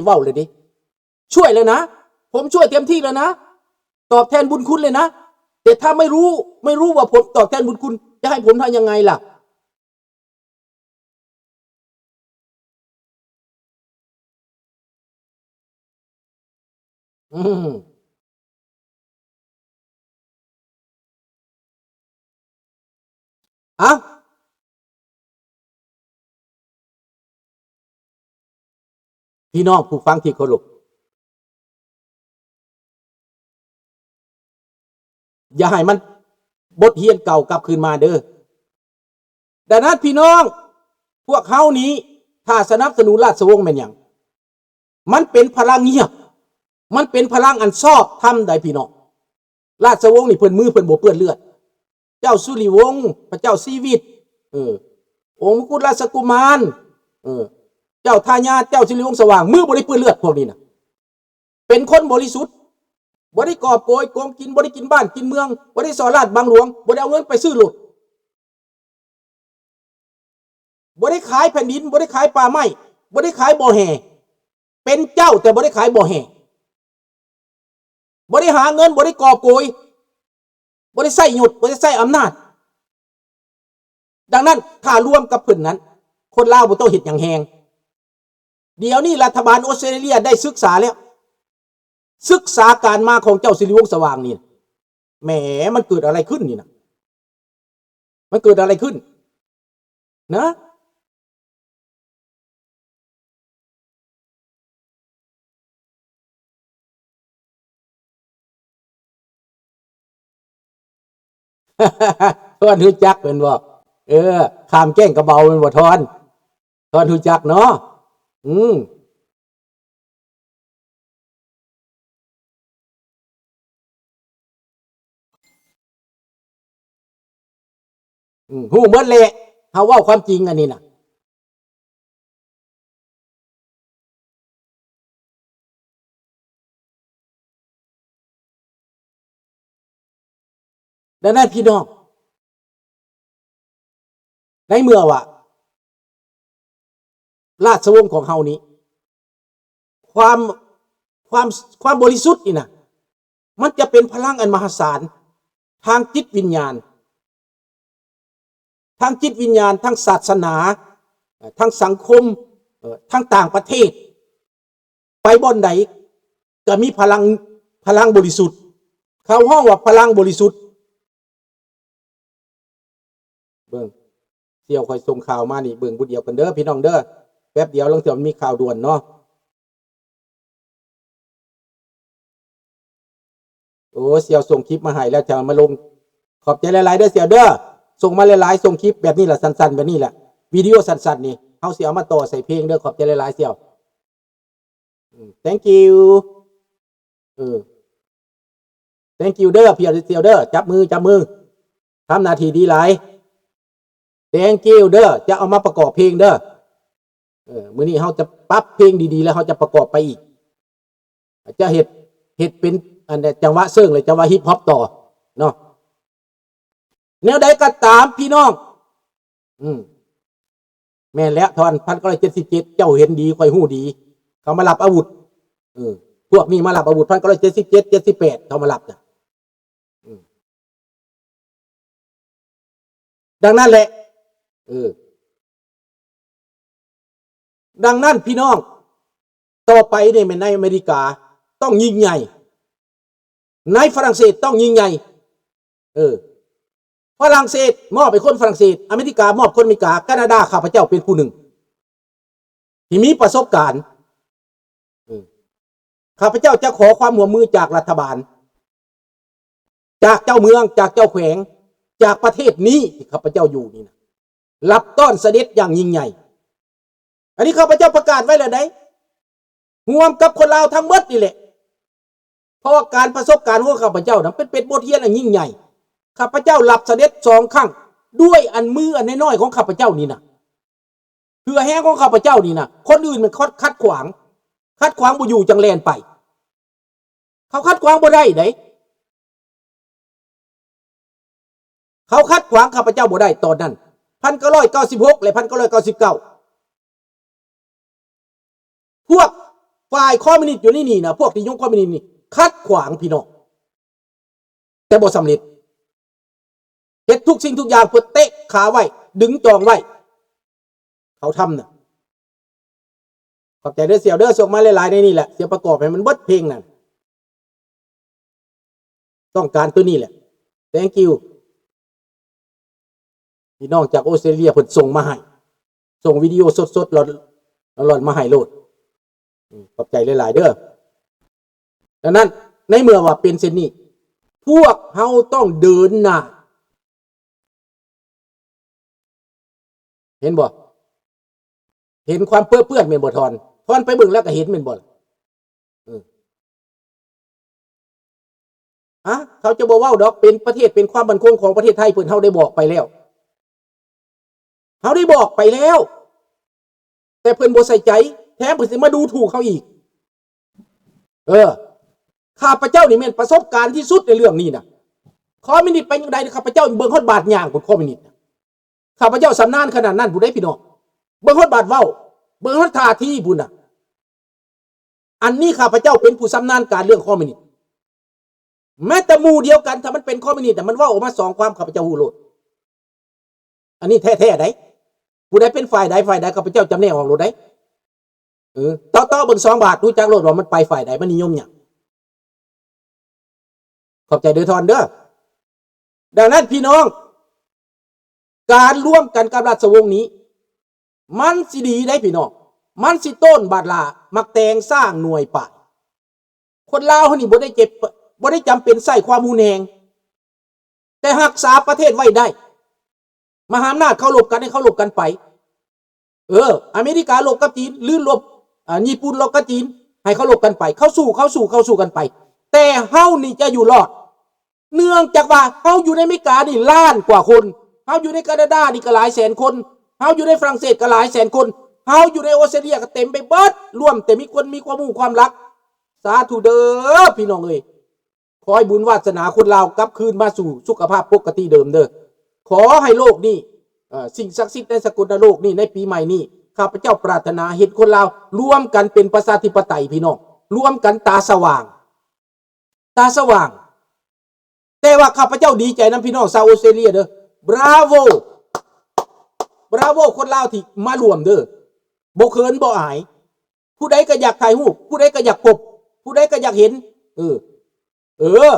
เว้าเลยดิ ช่วยแล้วนะ ผมช่วยเต็มที่แล้วนะ ตอบแทนบุญคุณเลยนะ แต่ถ้าไม่รู้ ไม่รู้ว่าผมตอบแทนบุญคุณ จะให้ผมทำยังไงล่ะ อืม เอ้า พี่น้องผู้ฟังที่เคารพ อย่าให้มันบทเรียนเก่ากลับคืนมาเด้อ ดังนั้นพี่น้อง พวกเฮานี้ ถ้าสนับสนุนราชวงศ์แม่นหยัง มันเป็นพลังเงียบ มันเป็นพลังอันชอบธรรมใดพี่น้อง ราชวงศ์นี่เพิ่นมือเพิ่นบ่เปื้อนเลือด เจ้าสุริวงศ์ พระเจ้าชีวิต เออ องค์มกุฎราชกุมาร เออ เจ้าทายาท เจ้าสิริวงศ์สว่าง มือบ่ได้เปื้อนเลือดพวกนี้นะ เป็นคนบริสุทธิ์ บ่ได้กอบโกยโกงกิน บ่ได้กินบ้านกินเมือง บ่ได้ส่อราชบังหลวง บ่ได้เอาเงินไปซื้อรถ บ่ได้ขายแผ่นดิน บ่ได้ขายป่าไม้ บ่ได้ขายบ่อแห่ เป็นเจ้าแต่บ่ได้ขายบ่อแห่ บ่ได้หาเงิน บ่ได้กอบโกย บ่ได้ใช้ยศ บ่ได้ใช้อำนาจ ดังนั้นถ้ารวมกับเพิ่นนั้น คนลาวบ่ต้องเฮ็ดหยังแฮง เดี๋ยวนี้รัฐบาลออสเตรเลียได้ศึกษาแล้ว ศึกษาการมาของเจ้าสิริวงศ์สว่างนี่ แหม มันเกิดอะไรขึ้นนี่นะ มันเกิดอะไรขึ้น นะ ทอนฮู้จักแม่นบ่ เออ ข้ามแก้งกะเบาแม่นบ่ ทอน ทอนฮู้จักเนาะ อืม อืม ฮู้หมดแหละ เฮาเว้าความจริงอันนี้น่ะ ดังนั้นพี่น้อง ในเมื่อว่า ราชวงศ์ของเฮานี้ ความ ความ ความบริสุทธิ์นี่นะ มันจะเป็นพลังอันมหาศาลทางจิตวิญญาณ ทางจิตวิญญาณ ทางศาสนา เอ่อ ทางสังคม เอ่อ ทางต่างประเทศ ไปบ่อนใดก็มีพลัง พลังบริสุทธิ์ เขาฮ้องว่าพลังบริสุทธิ์ เบิ่ง เสี่ยวข้อยส่งข่าวมานี่ เบิ่งผู้เดียวกันเด้อพี่น้องเด้อ แป๊บเดียว ลางเทื่อมันมีข่าวด่วนเนาะ โอ้ เสี่ยวส่งคลิปมาให้แล้วจะเอามาลง ขอบใจหลายๆ เด้อเสี่ยวเด้อ ส่งมาหลายๆ ส่งคลิปแบบนี้ล่ะ สั้นๆ แบบนี้แหละ วิดีโอสั้นๆ นี่ เฮาสิเอามาต่อใส่เพลงเด้อ ขอบใจหลายๆ เสี่ยว อืม thank you เออ thank you เด้อ เสี่ยวเด้อ จับมือ จับมือ ทำหน้าที่ดีหลาย thank you เด้อ จะเอามาประกอบเพลงเด้อ เออ มื้อนี้เฮาจะปรับเพลงดีๆ แล้วเฮาจะประกอบไปอีก จะเฮ็ด เฮ็ดเป็น อัน จังหวะเซิง และจังหวะฮิปฮอปต่อเนาะ แนวใดก็ตามพี่น้อง อืม แม่นแล้ว ตอนพันเก้าร้อยเจ็ดสิบเจ็ด เจ้าเห็นดี ข้อยฮู้ดี เขามารับอาวุธ เออ พวกนี้มารับอาวุธ พันเก้าร้อยเจ็ดสิบเจ็ด เจ็ดสิบแปด เขามารับน่ะ อืม ดังนั้นแหละ เออ ดังนั้นพี่น้อง ต่อไปนี่แม่นในอเมริกาต้องยิ่งใหญ่ ในฝรั่งเศสต้องยิ่งใหญ่ เออ ฝรั่งเศสมอบให้คนฝรั่งเศส อเมริกามอบคนอเมริกา แคนาดา ข้าพเจ้าเป็นผู้หนึ่ง ที่มีประสบการณ์ เออ ข้าพเจ้าจะขอความร่วมมือจากรัฐบาล จากเจ้าเมือง จากเจ้าแขวง จากประเทศนี้ที่ข้าพเจ้าอยู่นี่นะ รับต้อนเสด็จอย่างยิ่งใหญ่ อันนี้ข้าพเจ้าประกาศไว้แล้วได๋ ร่วมกับคนลาวทั้งหมดนี่แหละ เพราะว่าการประสบการณ์ของข้าพเจ้านั้นเป็น เป็นบทเรียนอันยิ่งใหญ่ ข้าพเจ้ารับเสด็จสองครั้ง ด้วยอันมืออันน้อยๆ ของข้าพเจ้านี่นะ เหื่อแฮงของข้าพเจ้านี่นะ คนอื่นมันขัด ขัดขวาง ขัดขวางบ่อยู่จั่งแล่นไป เขาขัดขวางบ่ได้ได๋ เขาขัดขวางข้าพเจ้าบ่ได้ตอนนั้น พันเก้าร้อยเก้าสิบหก และ พันเก้าร้อยเก้าสิบเก้า พวก ຝ່າຍຄອມມິວນິດຢູ່ໃນນີ້ນະ ພວກທີ່ຍົກຄອມມິວນິດນີ້ຂັດຂວາງພີ່ນ້ອງ ແຕ່ບໍ່ສຳເລັດ ເຮັດທຸກສິ່ງທຸກຢ່າງເພື່ອເຕະຂາໄວ້ ດຶງຈອງໄວ້ ເຂົາທຳນະ. ຂອບໃຈເດີສ່ຽວເດີ ສົ່ງມາຫຼາຍໆໃນນີ້ແຫຼະ ຊິປະກອບໃຫ້ມັນເບິດເພງນັ້ນ ຕ້ອງການໂຕນີ້ແຫຼະ thank you. ພີ່ນ້ອງຈາກອອສເຕຣເລຍເພິ່ນສົ່ງມາໃຫ້ ສົ່ງວິດີໂອສົດໆ ຫຼອນໆ ມາໃຫ້ໂລດ. ອືມ ຂອບໃຈຫຼາຍໆເດີ. ດັ່ງນັ້ນ ໃນເມື່ອວ່າເປັນເຊັ່ນນີ້ ພວກເຮົາຕ້ອງເດີນໜ້າ ເຫັນບໍ່? ເຫັນຄວາມເປິເປື້ອນແມ່ນບໍ່ທອນ? ທອນໄປເບິ່ງແລ້ວກໍເຫັນແມ່ນບໍ່? ເອີ ອະ ເຂົາຈະບໍ່ເວົ້າດອກ ເປັນປະເທດ ເປັນຄວາມໝັ້ນຄົງຂອງປະເທດໄທ ເພິ່ນ ເຮົາໄດ້ບອກໄປແລ້ວ ເຮົາໄດ້ບອກໄປແລ້ວ ແຕ່ເພິ່ນບໍ່ໃສ່ໃຈ ແຖມເພິ່ນຊິມາດູຖູກເຮົາອີກ. ເອີ ຂ້າພະເຈົ້ານີ້ແມ່ນປະສົບການທີ່ສຸດໃນເລື່ອງນີ້ນະ. ຄອມມິວນິດໄປຈັ່ງໃດ ຂ້າພະເຈົ້າເບິ່ງຮອດບາດຍ່າງພຸ້ນ ຄອມມິວນິດນະ. ຂ້າພະເຈົ້າຊຳນານຂະໜາດນັ້ນພຸ້ນເດ້ພີ່ນ້ອງ. ເບິ່ງຮອດບາດເວົ້າ ເບິ່ງຮອດທ່າທີພຸ້ນນະ. ອັນນີ້ຂ້າພະເຈົ້າເປັນຜູ້ຊຳນານການເລື່ອງຄອມມິວນິດ. ແມ້ແຕ່ໝູ່ດຽວກັນ ຖ້າມັນເປັນຄອມມິວນິດນະ ມັນເວົ້າອອກມາສອງຄວາມ ຂ້າພະເຈົ້າຮູ້ໂລດ. ອັນນີ້ແທ້ໆໃດ໋. ຜູ້ໃດເປັນຝ່າຍໃດ ຝ່າຍໃດ ຂ້າພະເຈົ້າຈຳແນກອອກໂລດໃດ໋. ເອີ ເຕາະໆເບິ່ງສອງບາດ ຮູ້ຈັກໂລດວ່າມັນໄປຝ່າຍໃດ ມັນນິຍົມຫຍັງ. ຂອບໃຈເດີທອນເດີ. ດັ່ງນັ້ນພີ່ນ້ອງ ການລວມກັນກັບລາຊະວົງນີ້ ມັນຊິດີໄດ໋ພີ່ນ້ອງ. ມັນຊິໂຕ້ນບາດຫຼ້າ ໝາກແຕງສ້າງໜ່ວຍປາຍ. ຄົນລາວເຮົານີ້ບໍ່ໄດ້ເຈັບ ບໍ່ໄດ້ຈຳເປັນໃຊ້ຄວາມຮຸນແຮງ ແຕ່ຮັກສາປະເທດໄວ້ໄດ້. ມະຫາອຳນາດເຄົາລົບກັນໃຫ້ເຄົາລົບກັນໄປ. ເອີ ອາເມລິກາລົບກັບຈີນ ຫຼືລົບ ອາ ຍີ່ປຸ່ນລົບກັບຈີນ ໃຫ້ເຂົາລົບກັນໄປ ເຂົາສູ້ ເຂົາສູ້ ເຂົາສູ້ກັນໄປ ແຕ່ເຮົານີ້ຈະຢູ່ລອດ ເນື່ອງຈາກວ່າເຮົາຢູ່ໃນອາເມລິການີ້ລ້ານກວ່າຄົນ ເຮົາຢູ່ໃນການາດານີ້ກໍຫຼາຍແສນຄົນ ເຮົາຢູ່ໃນຝຣັ່ງເສດກໍຫຼາຍແສນຄົນ ເຮົາຢູ່ໃນອອສເຕຣເລຍກໍເຕັມໄປເບິດ ລວມແຕ່ມີຄົນມີຄວາມຮູ້ຄວາມລັກ. ສາທຸເດີພີ່ນ້ອງເອີຍ. ຂໍໃຫ້ບຸນວາດສະໜາຄົນລາວກັບຄືນມາສູ່ສຸຂະພາບປົກກະຕິເດີມເດີ. ຂໍໃຫ້ໂລກນີ້ ເອີ ສິ່ງສັກສິດໃນສາກົນນະໂລກນີ້ ໃນປີໃໝ່ນີ້ ຂ້າພະເຈົ້າປາດຖະໜາເຫັນຄົນລາວລວມກັນເປັນປະຊາທິປະໄຕພີ່ນ້ອງ ລວມກັນຕາສະຫວ່າງ ຕາສະຫວ່າງ. ແຕ່ວ່າຂ້າພະເຈົ້າດີໃຈນຳພີ່ນ້ອງຊາວອອສເຕຣເລຍເດີ. ບຣາໂວ ບຣາໂວ ຄົນລາວທີ່ມາລວມເດີ. ບໍ່ເຂີນບໍ່ອາຍ ຜູ້ໃດກໍຢາກຖ່າຍຮູບ ຜູ້ໃດກໍຢາກພົບ ຜູ້ໃດກໍຢາກເຫັນ. ເອີ ເອີ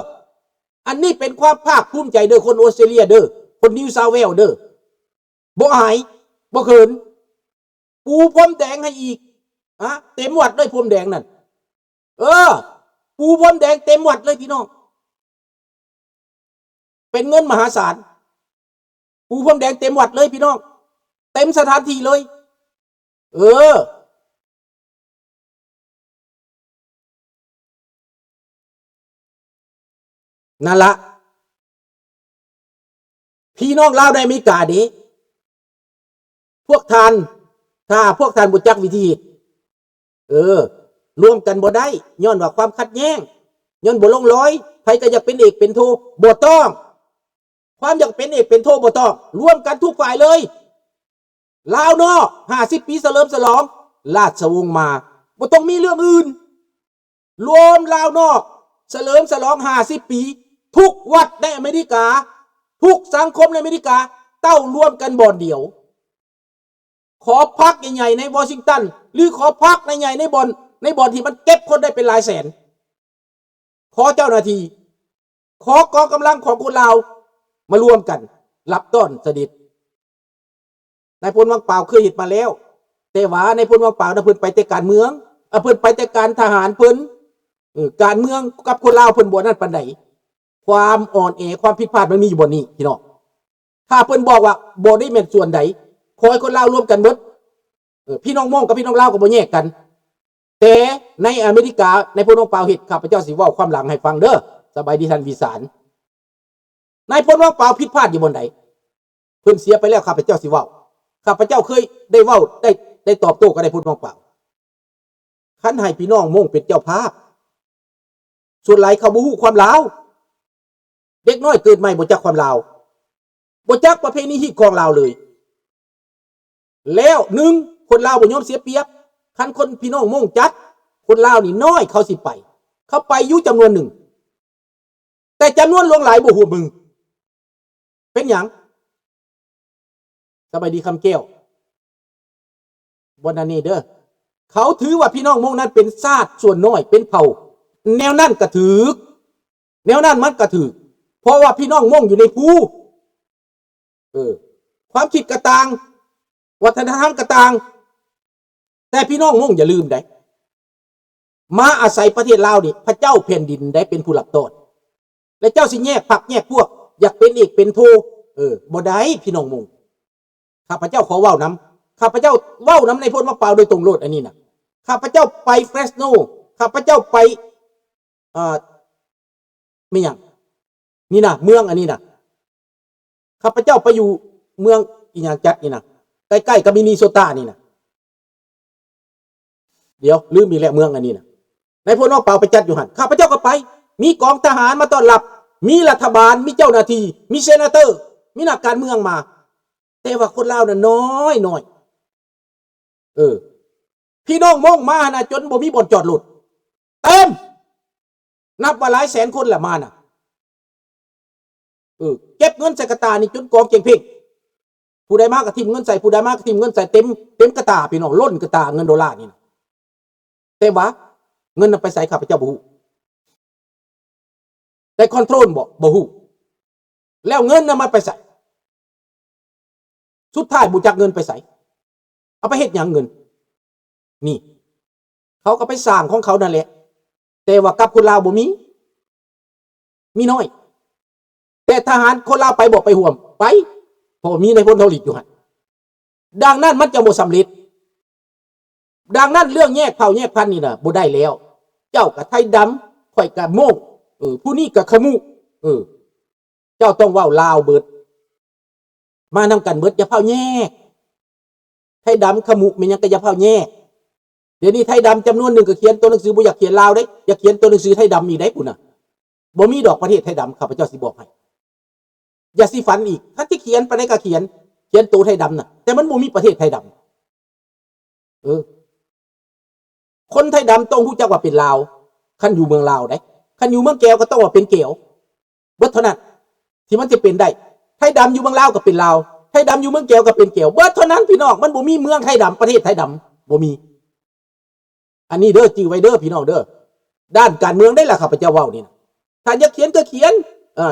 ອັນນີ້ເປັນຄວາມພາກພູມໃຈເດີ ຄົນອອສເຕຣເລຍເດີ ຄົນນິວຊາວເວລເດີ. ບໍ່ອາຍ ບໍ່ເຂີນ ປູພົມແດງໃຫ້ອີກ ອະ ເຕັມວັດເລີຍ ພົມແດງນັ້ນ. ເອີ ປູພົມແດງເຕັມວັດເລີຍພີ່ນ້ອງ ເປັນເງິນມະຫາສານ. ປູພົມແດງເຕັມວັດເລີຍພີ່ນ້ອງ ເຕັມສະຖານທີ່ເລີຍ. ເອີ ນັ້ນລະ ພີ່ນ້ອງລາວໃນອາເມລິກາເດ້ ພວກທ່ານ ຖ້າພວກທ່ານບໍ່ຈັກວິທີເຮັດ ເອີ ລວມກັນບໍ່ໄດ້ ຍ້ອນວ່າຄວາມຂັດແຍ້ງ ຍ້ອນບໍ່ລົງລອຍ. ໃຜກໍຢາກເປັນເອກເປັນໂທ ບໍ່ຕ້ອງ. ຄວາມຢາກເປັນເອກເປັນໂທບໍ່ຕ້ອງ ລວມກັນທຸກຝ່າຍເລີຍ. ລາວນອກ ຫ້າສິບປີສະເຫຼີມສະຫຼອງລາຊະວົງມາ ບໍ່ຕ້ອງມີເລື່ອງອື່ນ. ລວມລາວນອກສະເຫຼີມສະຫຼອງຫ້າສິບປີ ທຸກວັດໃນອາເມລິກາ ທຸກສັງຄົມໃນອາເມລິກາ ເຕົ້າລວມກັນບ່ອນດຽວ. ຂໍພັກໃຫຍ່ໆໃນວໍຊິງຕັນ ຫຼື ຂໍພັກໃຫຍ່ໆໃນບ່ອນ ໃນບ່ອນທີ່ມັນເກັບຄົນໄດ້ເປັນຫຼາຍແສນ. ຂໍເຈົ້າໜ້າທີ່ ຂໍກອງກຳລັງຂອງຄົນລາວມາລວມກັນ ຮັບຕ້ອນສະເດັດ. ນາຍພົນວັງປາວເຄີຍເຮັດມາແລ້ວ ແຕ່ວ່ານາຍພົນວັງປາວນະ ເພິ່ນໄປແຕ່ການເມືອງ ອາ ເພິ່ນໄປແຕ່ການທະຫານເພິ່ນ ເອີ ການເມືອງກັບຄົນລາວເພິ່ນບໍ່ນັ້ນປານໃດ. ຄວາມອ່ອນແອ ຄວາມຜິດພາດມັນມີຢູ່ບ່ອນນີ້ພີ່ນ້ອງ. ຖ້າເພິ່ນບອກວ່າບໍ່ໄດ້ແມ່ນສ່ວນໃດ ຂໍໃຫ້ຄົນລາວລວມກັນເບິດ ເອີ ພີ່ນ້ອງມົ້ງກັບພີ່ນ້ອງລາວກໍບໍ່ແຍກກັນ. ແຕ່ໃນອາເມລິກາ ນາຍພົນວັງປາວເຮັດ ຂ້າພະເຈົ້າຊິເວົ້າຄວາມຫຼັງໃຫ້ຟັງເດີ. ສະບາຍດີທ່ານວິສານ. ນາຍພົນວັງປາວຜິດພາດຢູ່ບ່ອນໃດ? ເພິ່ນເສຍໄປແລ້ວ ຂ້າພະເຈົ້າຊິເວົ້າ. ຂ້າພະເຈົ້າເຄີຍໄດ້ເວົ້າ ໄດ້ ໄດ້ຕອບໂຕ້ກັບນາຍພົນວັງປາວ. ຄັນໃຫ້ພີ່ນ້ອງມົ້ງເປັນເຈົ້າພາບ ສ່ວນຫຼາຍເຂົາບໍ່ຮູ້ຄວາມລາວ. ເດັກນ້ອຍເກີດໃໝ່ບໍ່ຈັກຄວາມລາວ ບໍ່ຈັກປະເພນີຮີດຄອງລາວເລີຍ. ແລ້ວໜຶ່ງ ຄົນລາວບໍ່ຍອມເສຍປຽບ. ຄັນຄົນພີ່ນ້ອງມົ້ງຈັດ ຄົນລາວນີ້ນ້ອຍເຂົາຊິໄປ, ເຂົາໄປຢູ່ຈຳນວນໜຶ່ງ ແຕ່ຈຳນວນຫຼວງຫຼາຍບໍ່ຮ່ວມມື. ເປັນຫຍັງ? ສະບາຍດີຄຳແກ້ວ. ບໍ່ນັ້ນນີ້ເດີ, ເຂົາຖືວ່າພີ່ນ້ອງມົ້ງນັ້ນເປັນຊາດສ່ວນນ້ອຍ, ເປັນເຜົ່າ. ແນວນັ້ນກະຖືກ, ແນວນັ້ນມັນກະຖືກ, ເພາະວ່າພີ່ນ້ອງມົ້ງຢູ່ໃນພູ. ເອີ ຄວາມຄິດກະຕ່າງ, ວັດທະນະທຳກະຕ່າງ, ແຕ່ພີ່ນ້ອງມົ້ງຢ່າລືມໃດ ມາອາໄສປະເທດລາວນີ້ ພະເຈົ້າແຜ່ນດິນໃດເປັນຜູ້ຮັບຕ້ອນ ແລະ ເຈົ້າຊິແຍກພັກແຍກພວກ ຢາກເປັນເອກເປັນໂທ. ເອີ ບໍ່ໄດ້ ພີ່ນ້ອງມົ້ງ. ຂ້າພະເຈົ້າຂໍເວົ້ານຳ, ຂ້າພະເຈົ້າເວົ້ານຳນາຍພົນຫວ່າງປ່າວໂດຍຕົງໂລດ. ອັນນີ້ນະ ຂ້າພະເຈົ້າໄປເຟຣສໂນ, ຂ້າພະເຈົ້າໄປ ອ່າ ແມ່ນຫຍັງນີ້ນະ ເມືອງອັນນີ້ນະ, ຂ້າພະເຈົ້າໄປຢູ່ເມືອງອີຫຍັງຈັດນີ້ນະ ໃກ້ໆກັບມິນນີໂຊຕານີ້ນະ. ດຽວລືມອີກແລ້ວ ເມືອງອັນນີ້ນະ ນາຍພົນຫວ່າງປ່າວໄປຈັດຢູ່ຫັ້ນ, ຂ້າພະເຈົ້າກໍໄປ. ມີກອງທະຫານມາຕ້ອນຮັບ, ມີລັດຖະບານ, ມີເຈົ້າໜ້າທີ່, ມີເຊນາເຕີ, ມີນັກການເມືອງມາ. ແຕ່ວ່າຄົນລາວນັ້ນນ້ອຍໆ. ເອີ ພີ່ນ້ອງມົ້ງມາຫັ້ນນະ ຈົນບໍ່ມີບ່ອນຈອດລົດ, ເຕັມ, ນັບວ່າຫຼາຍແສນຄົນລະມານະ. ເອີ ເກັບເງິນໃສ່ກະຕ່ານີ້ຈົນກອງເຈັງເພງ, ຜູ້ໃດມາກະຖິ້ມເງິນໃສ່, ຜູ້ໃດມາກະຖິ້ມເງິນໃສ່, ເຕັມ ເຕັມກະຕ່າ ພີ່ນ້ອງ, ລົ້ນກະຕ່າເງິນໂດລານີ້ນະ. ແຕ່ວ່າເງິນນຳໄປໃສ ຂ້າພະເຈົ້າບໍ່ຮູ້, ແຕ່ຄອນໂທຣນບໍ່ ບໍ່ຮູ້. ແລ້ວເງິນນຳມັນໄປໃສ? ສຸດທ້າຍບໍ່ຈັກເງິນໄປໃສ, ເອົາໄປເຮັດຫຍັງເງິນ? ນີ້ ເຂົາກໍໄປສ້າງຂອງເຂົານັ້ນແຫຼະ, ແຕ່ວ່າກັບຄົນລາວບໍ່ມີ, ມີນ້ອຍ. ແຕ່ທະຫານຄົນລາວໄປບໍ່ ໄປຮ່ວມ? ໄປ, ເພາະມີນາຍພົນທອງຫຼີດຢູ່ຫັ້ນ. ດັ່ງນັ້ນມັນຈະບໍ່ສຳເລັດ. ດັ່ງນັ້ນເລື່ອງແຍກເຜົ່າແຍກພັນນີ້ນະ ບໍ່ໄດ້ແລ້ວ. ເຈົ້າກະໄທດຳ, ຂ້ອຍກະມົ້ງ, ເອີ ຜູ້ນີ້ກະຂະມຸ, ເອີ ເຈົ້າຕ້ອງເວົ້າລາວເບິດ, ມານຳກັນເບິດ, ຢ່າຟ້າວແຍກ. ໄທດຳ ຂະມຸ ແມ່ນຫຍັງກະຢ່າຟ້າວແຍກ. ດຽວນີ້ໄທດຳຈຳນວນໜຶ່ງກໍຂຽນຕົວໜັງສື ບໍ່ຢາກຂຽນລາວເດ້, ຢາກຂຽນຕົວໜັງສືໄທດຳອີກໄດ໋ພຸ້ນນະ. ບໍ່ມີດອກປະເທດໄທດຳ, ຂ້າພະເຈົ້າຊິບອກໃຫ້. ຢ່າຊິຝັນອີກ, ຄັນຊິຂຽນປານໃດກໍຂຽນ, ຂຽນໂຕໄທດຳນະ, ແຕ່ມັນບໍ່ມີປະເທດໄທດຳ. ເອີ ຄົນໄທດຳຕ້ອງຮູ້ຈັກວ່າເປັນລາວ, ຄັນຢູ່ເມືອງລາວໄດ໋. ຄັນຢູ່ເມືອງແກວກໍຕ້ອງວ່າເປັນແກວ. ເບິດເທົ່ານັ້ນທີ່ມັນຈະເປັນໄດ້. ໄທດຳຢູ່ເມືອງລາວກໍເປັນລາວ, ໄທດຳຢູ່ເມືອງແກວກໍເປັນແກວ. ເບິດເທົ່ານັ້ນພີ່ນ້ອງ, ມັນບໍ່ມີເມືອງໄທດຳ, ປະເທດໄທດຳ, ບໍ່ມີ. ອັນນີ້ເດີ, ຈື່ໄວ້ເດີພີ່ນ້ອງເດີ. ດ້ານການເມືອງໄດ້ລະ ຂ້າພະເຈົ້າເວົ້ານີ້ນະ. ຖ້າຢາກຂຽນກໍຂຽນ, ເອີ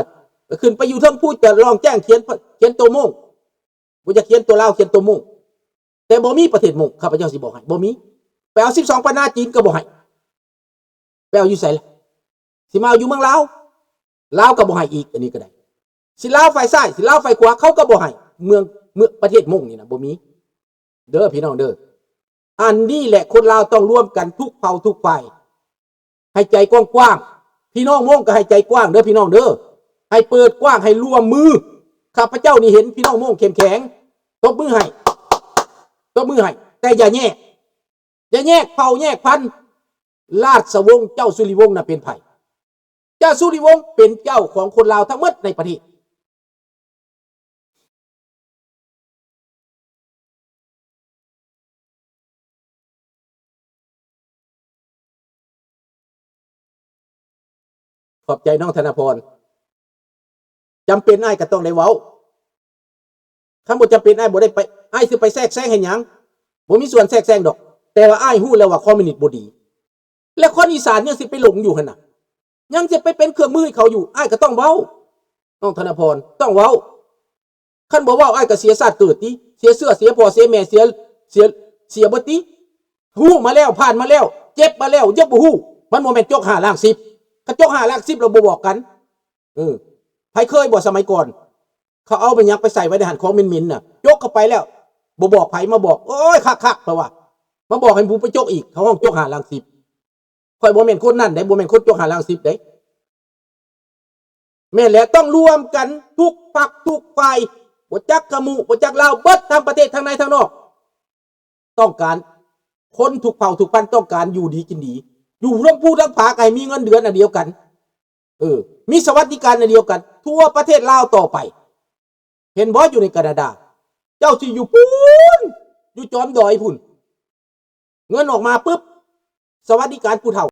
ຂຶ້ນໄປຢູ່ເທິງພູ ຈະຮ້ອງແຈ້ງຂຽນ, ຂຽນໂຕມົ້ງ. ບໍ່ຢາກຂຽນຕົວລາວ, ຂຽນຕົວມົ້ງ. ແຕ່ບໍ່ມີປະເທດມົ້ງ, ຂ້າພະເຈົ້າຊິບອກໃຫ້, ບໍ່ມີ. ໄປເອົາສິບສອງປານາຈີນກໍບໍ່ໃຫ້. ໄປເອົາຢູ່ໃສລະ? ຊິມາເອົາຢູ່ເມືອງລາວ, ລາວກໍບໍ່ໃຫ້ອີກ, ອັນນີ້ກໍໄດ້. ຊິລາວຝ່າຍຊ້າຍ, ຊິລາວຝ່າຍຂວາ, ເຂົາກໍບໍ່ໃຫ້. ເມືອງ, ເມືອງ, ປະເທດມົ້ງນີ້ນະ ບໍ່ມີເດີພີ່ນ້ອງເດີ. ອັນນີ້ແຫຼະ ຄົນລາວຕ້ອງລວມກັນທຸກເຜົ່າທຸກຝ່າຍ. ໃຫ້ໃຈກວ້າງໆ, ພີ່ນ້ອງມົ້ງກໍໃຫ້ໃຈກວ້າງເດີພີ່ນ້ອງເດີ, ໃຫ້ເປີດກວ້າງ, ໃຫ້ຮ່ວມມື. ຂ້າພະເຈົ້ານີ້ເຫັນພີ່ນ້ອງມົ້ງເຂັ້ມແຂງ, ຕົບມືໃຫ້, ຕົບມືໃຫ້, ແຕ່ຢ່າແຍກ, ຢ່າແຍກເຜົ່າແຍກພັນ. ລາຊະວົງເຈົ້າສຸລິວົງນະເປັນໃຜ? ເຈົ້າສຸລິວົງເປັນເຈົ້າຂອງຄົນລາວທັງໝົດໃນປະເທດ. ຂອບໃຈນ້ອງທະນະພອນ. ຈຳເປັນອ້າຍກໍຕ້ອງໄດ້ເວົ້າ. ຄັນບໍ່ຈຳເປັນ ອ້າຍບໍ່ໄດ້ໄປ, ອ້າຍຊິໄປແຊກແຊງເຮັດຫຍັງ? ບໍ່ມີສ່ວນແຊກແຊງດອກ. ແຕ່ວ່າອ້າຍຮູ້ແລ້ວວ່າຄອມມິວນິດບໍ່ດີ. ແລະ ຄົນອີສານຍັງຊິໄປຫຼົງຢູ່ຫັ້ນນະ, ຍັງຊິໄປເປັນເຄື່ອງມືໃຫ້ເຂົາຢູ່. ອ້າຍກໍຕ້ອງເວົ້າ, ນ້ອງທະນະພອນ, ຕ້ອງເວົ້າ. ຄັນບໍ່ເວົ້າ ອ້າຍກໍເສຍຊາດເກີດຕິ, ເສຍເຊື້ອ, ເສຍພໍ່, ເສຍແມ່, ເສຍ, ເສຍ, ເສຍເບິດຕິ. ຮູ້ມາແລ້ວ, ຜ່ານມາແລ້ວ, ເຈັບມາແລ້ວ, ຍັງບໍ່ຮູ້. ມັນບໍ່ແມ່ນຈົກຫ້າລ້າງສິບ. ຄັນຈົກຫ້າລ້າງສິບແລ້ວບໍ່ບອກກັນ. ເອີ, ໃຜເຄີຍບໍ່ສະໄໝກ່ອນ? ເຂົາເອົາໄປຫຍັງໄປໃສ່ໄວ້ໃນຫັ້ນ ຂອງເໝັນໆນະ, ຈົກເຂົ້າໄປແລ້ວ ບໍ່ບອກໃຜມາບອກ, ໂອ້ຍ ຄັກໆ ເຂົາວ່າ, ມາບອກໃຫ້ຜູ້ໄປຈົກອີກ, ເຂົາຮ້ອງຈົກຫ້າລ້າງສິບ. ຂ້ອຍບໍ່ແມ່ນຄົນນັ້ນເດ້, ບໍ່ແມ່ນຄົນຈົກຫ້າລ້າງສິບເດ້. ແມ່ນແຫຼະ, ຕ້ອງລວມກັນທຸກພັກທຸກຝ່າຍ, ບໍ່ຈັກຂະມຸ, ບໍ່ຈັກລາວ, ເບິດທັງປະເທດ, ທັງໃນທັງນອກ. ຕ້ອງການ, ຄົນທຸກເຜົ່າທຸກພັນຕ້ອງການຢູ່ດີກິນດີ, ຢູ່ເທິງພູເທິງຜາກໍໃຫ້ມີເງິນເດືອນອັນດຽວກັນ, ເອີ, ມີສະຫວັດດີການອັນດຽວກັນທົ່ວປະເທດລາວຕໍ່ໄປ. ເຫັນບໍ່? ຢູ່ໃນການາດາ, ເຈົ້າຊິຢູ່ພຸ້ນ, ຢູ່ຈອມດອຍພຸ້ນ, ເງິນອອກມາປຶບ, ສະຫວັດດີການຜູ້ເຖົ້າ